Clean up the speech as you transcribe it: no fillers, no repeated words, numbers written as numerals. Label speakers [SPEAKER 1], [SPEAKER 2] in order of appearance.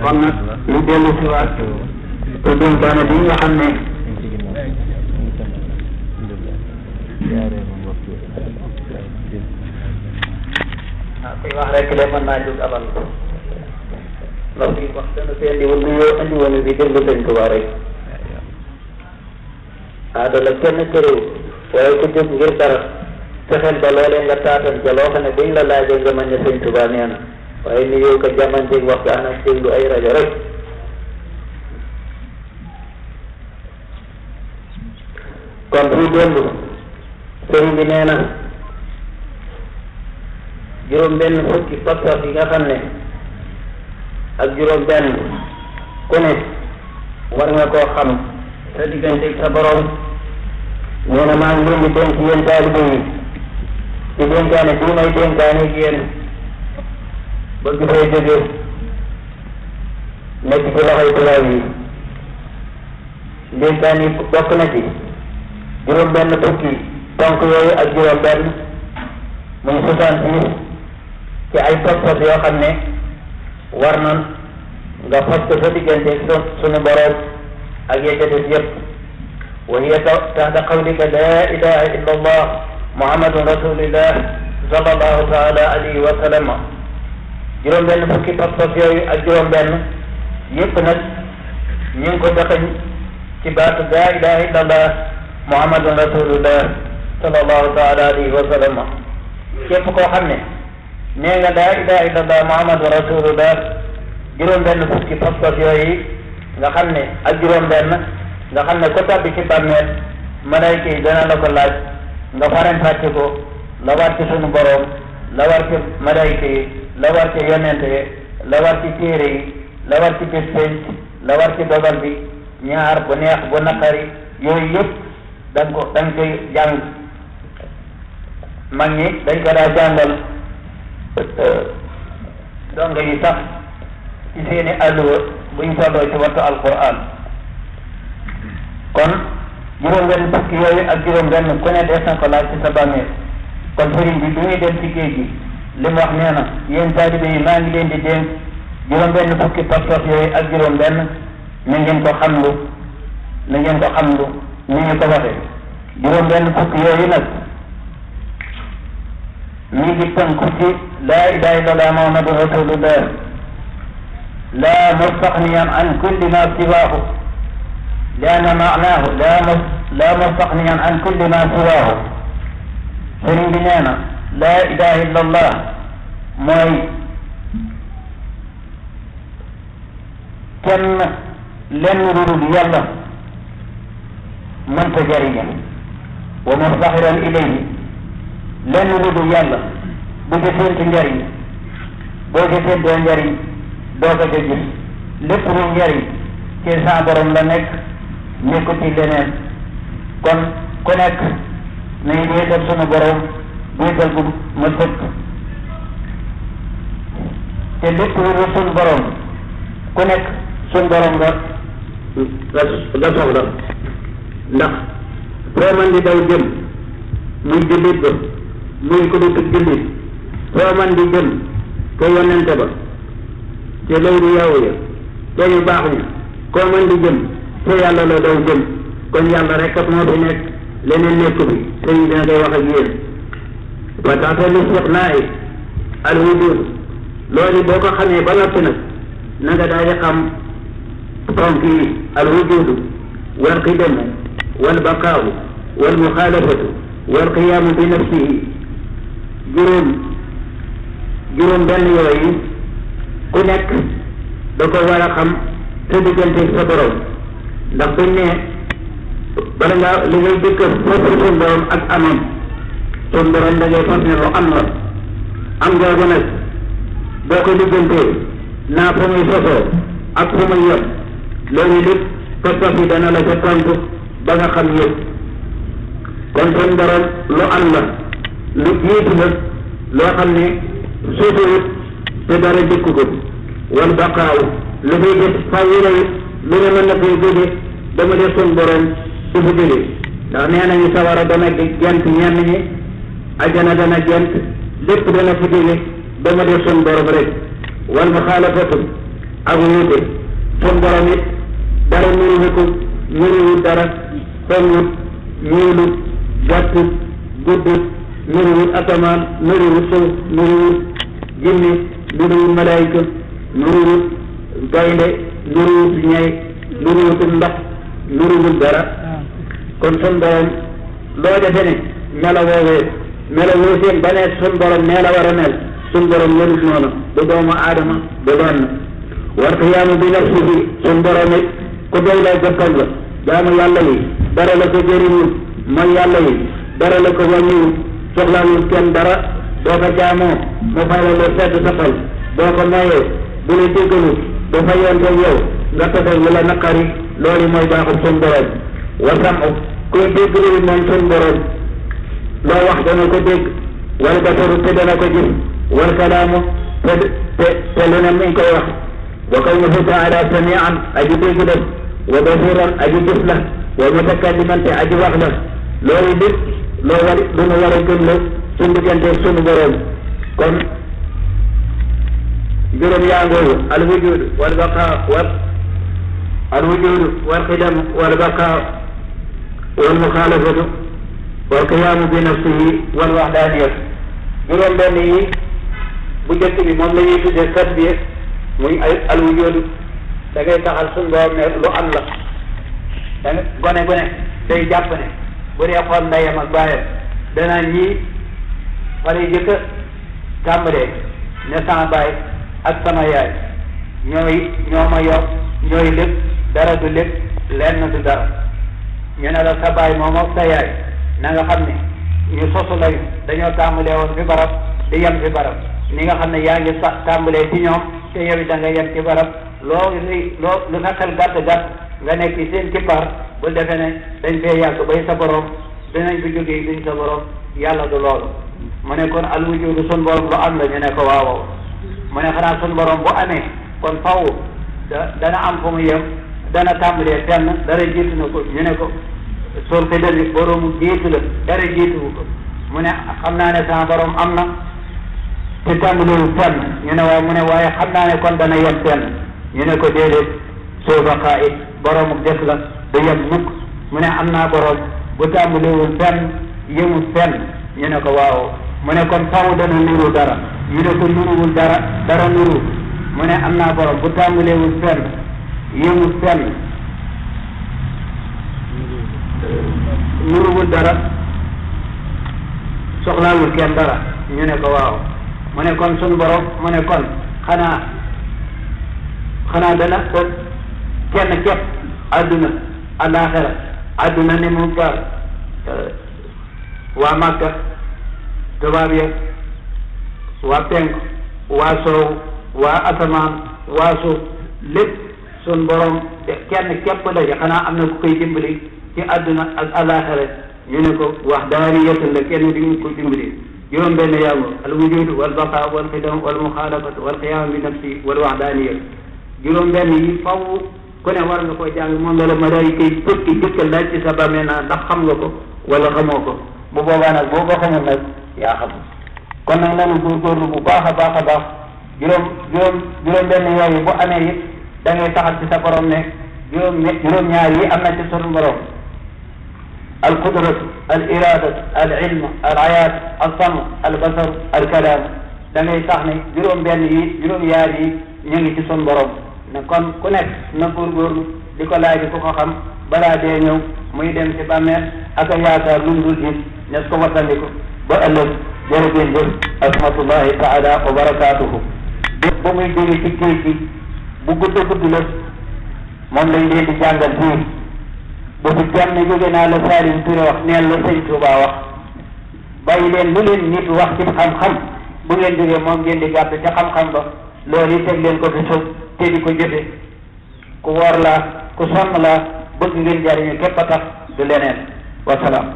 [SPEAKER 1] kon nag ñu dellu si waat te dénkaane bi nga xam ne kuy wax rek de mën naa jóg abal ndax bi wax dana fi indiwoon du yoo indiwoon bi déglu Sëñ Tuubaa rek aadala kenn këréw waaye ku jóg ngir dara fexeel ba loolee nga taatan ca loo xam ne buñ la laajee nga mën ne Sëñ Tuubaa nee na waaye ni yow ko jamanteeg waxtaan ak déglu ay rajo rek kon buy dellu sëriñ bi nee na juróom benn fukki pas-pas yi nga xam ne ak juróom benn ku ne war nga koo xam sa digganteeg sa borom nee na maa ngi leen di dénk yéen taalibe yi ci dénkaane bii may dénkaane ak yéen bëgg fay jóge nekk ci loxoy tubaab yi dénkaan yi bokk na ci juróom benn fukki ponk yooyu ak juróom benn muy 66 ci ay pas-pas yoo xam ne war na nga fas ko sa diggante sunu borom ak ya ca des yëpp wa hiya taxta qawlika laa ilaha illa allah muhammadun rasulillah sallallahu taala alayhi wa sallam juróom benn fukki pas-pas yooyu ak juróom benn yëpp nag ñu ngi ko taxañ ci baatu laa ilaha illa allah muhammadun rasulillah sallallahu taala alayhi wa sallam képp koo xam ne nee nga laa ilaha illa allah muhammadun rasulillah juróom benn fukki pas-pas yooyu nga xam ne ak juróom benn nga xam ne ko tabbi ci bàmmeel malayka yi dana la ko laaj nga faran fàcce ko la war ci sunu boroom la war ci malayka yi la war ci yonente yi la war ci téere yi la war ci bés penc la war ci dogal bi ñaar bu neex bu naqari yooyu yëpp dañ koy jàng mag ñi dañ ko daa jàngal donga yi sax ci seeni àlluwa buñ tolloo ci wattu alquran kon juróom benn fukki yooyu ak juróom benn ku ne des na ko laaj ci sa bàmmeel kon sëriñ bi bi ñuy dem ci géej gi li mu wax nee na yéen taalibe yi maa ngi leen di dénk juróom benn fukki pas-pas yooyu ak juróom benn na ngeen ko xamlu ni ñu ko waxee juróom benn fukki yooyu nag mi ngi tënku ci laa ilaha illallah muhammadu rasulullah laa mustaxniyan an kulli ma siwaahu lianna maanaahu laa mustaxniyan an kulli ma siwaahu sëriñ bi nee na laa ilaha illallah mooy kenn lenn lu dul yàlla mënta jariñe wa mustaxiran ilayhi lenn lu dul yàlla bu ca séentu njariñ boo ca séentoo njariñ doo ko ca gis lépp lu njariñ ci sa borom la nekk nekku ci leneen kon ku nekk nañ wéetal sunu borom wéetal bu ma sëkk te lépp lu dul sunu borom ku nekk sunu borom nga soxla ndax foo man di daw jëm muy jullit ba muy ko dut jullit foo man di jëm te yonente ba te lawru yaw ya te ñu baax ña koo man di jëm te yàlla la daw jëm kon yàlla rek kat moo fi nekk leneen nekku bi sëñ dina koy wax ak yéen wa taxta listiqnaa'i al wujud loolu boo ko xamee ba noppi nag na nga daal di xam ponk yi al wujudu wal qidamu wal baqaawu wal muxaalafatu wal qiyaamu bi nafsihi juróom benn yooyu ku nekk da ko war a xam sa diggante sa borom ndax buñ ne bala nga li ngay jëkk foofu sun borom ak amam sun borom da ngay fas ne lu am la am googu nag boo ko diggantee naa fa muy sosoo ak fu muy yem loolu lépp pas-pas yi dana la ca tontu ba nga xam yëpp kon sun borom lu am la lu jiitu la loo xam ne suutuwut te dara dëkku ko wal baqaaw lu fay def fawwula it lu ne mën na fay jóge dama def sun borom du fa jóge ndax nee nañu sawara dana gent ñenn ñi ajana dana gent lépp dana fa jóge dama def sun borom rek wal muxaalafatu ak wuute sun borom it dara nuruwu ko nuruwul dara xonwut ñuulut gàttut guddut nuruwul asamaan nuruwul suuf nuruwul jinni nuruwul malaayika nuruwul gaynde nuruwul ñay nuruwul ndox nuruwul dara kon sun borom loo defe ne mela woowee mela woo seen ba ne sun borom nee la war a mel sun borom melut noonu du doomu aadama du doon war qiyaamu bi nafsihi sun borom it ku doy lay jëppal la jaamu yàlla yi dara la ko jëriñul mooy yàlla yi dara la ko wàññiwul soxlaalul kenn dara boo ko jaamoo mu fay la lu sedd sa xol boo ko mayee bu la jéggalu du fa yoon ko yow nga tasal lu la naqari loolu mooy baaxul sun borom wa samu kuy dégg moom sun borom loo wax dana ko dégg wal basaru te dana ko gis wal kalaamu te lu ne mi ngi koy wax wa kawnuhu taala samian aji dégg la wa basiran aji gis la wa mutakalliman te aji wax la loolu lépp loo war lu nu war a gëm la suñu diggante sunu borom kon juróom yaa ngooyu al wujud wal baqa wal qidam wal baqa wal muxaalafatu wal qiyaamu bi nafsihi wal waxdaaniyat juróom benn yi bu njëkk bi moom la ñuy tuddee tasbiya muy ay al wujud da ngay taxal suñu borom ne lu am la da nga gone day jàpp ne bu dee xool ndeyam ak baayam danaa ñii wala yu jëkk a tàmbalee ne sama baay ak sama yaay ñoo ma yor ñooy lépp dara du lépp lenn du dara ñu ne la sa baay moom ak sa yaay na nga xam ne ñu sosu lañu dañoo tàmbalee woon fi barab di yem fi barab ni nga xam ne yaa ngi tàmbalee ci ñoom te yow da nga yem ci barab lu sa xel gàtt nga nekk seen kippaar bu defee ne dañ fee yàgg bay sa borom dinañ fi jógee duñ sa borom yàlla du loolu mu ne kon al wujudu sun borom lu am la ñu ne ko waaw mu ne xanaa sun borom bu amee kon faw dana am fu mu yem dana tàmbalee fenn dara jiitu na ko ñu ne ko sol ko dëgg boroomu jiitu la dara jiituwu ko mu ne xam naa ne sama borom am na te tàmbalewu fenn ñu ne waaw mu ne waaye xam naa ne kon dana yem fenn ñu ne ko déedéet soo baqaa it boroomu def la du yem mukk mu ne am naa borom bu tàmbalewul fenn yemul fenn ñu ne ko waaw mu ne kon faw dana nuru dara ñu ne ko nuruwul dara nuru mu ne am naa borom bu tàmbalewul fenn yemul fenn nuruwul dara soxlaawul kenn dara ñu ne ko waaw mu ne kon sun borom mu ne kon xanaa dana ko kenn képp adduna alaxira adduna ni mu gar waa Makka tubaab ya waa penk waa soow waa asamaan waa suuf lépp sun borom kenn képp daje xanaa am na ku koy dimbali ci adduna ak alaxira ñu ne ko wax daariyatan la kenn di ko dimbali juróom benn yàlla al wujud wal baqa wal qidam wal muxaalafatu wal qiyaam bi nafsi wal waxdaaniya juróom benn yi faw ku ne war nga koo jàng moom la malaayika yi jëkk laaj ci sa bàmmeel naa ndax xam nga ko wala xamoo ko bu boobaa nag boo ko xamul nag yaa xam kon nag nanu góorgóorlu bu baax a baax juróom benn yooyu bu amee it da ngay taxal ci sa borom ne juróom ñaar yi am na ci sunu borom al qudratu al iradatu al ilm al ayat al sam al basar al kalaam da ngay tax ne juróom yaar yi ñu ngi ci sunu borom ne kon ku nekk na góorgóorlu di ko laaj ku ko xam balaa dee ñëw muy dem ci bàmmeel ak a yaakaar lu mu dul gis nes ko wattandiku ba ëllëg jërëjëf jëf asmatullahi taala wa barakaatuhu ba muy jóge ci géej gi bu gudd la moom lañ leen di jàngal fii bu fi kenn jóge naa la Saliou Touré wax neen la sëñ Touba wax bàyyi leen lu leen nit wax ci xam-xam bu ngeen jógee moom ngeen di gàtt ca xam-xam ba loolu yi teg leen ko fi suuf te di ko jëfe ku woor laa ku sonn laa bëgg ngeen jariñu képp a tax du leneen wasalaam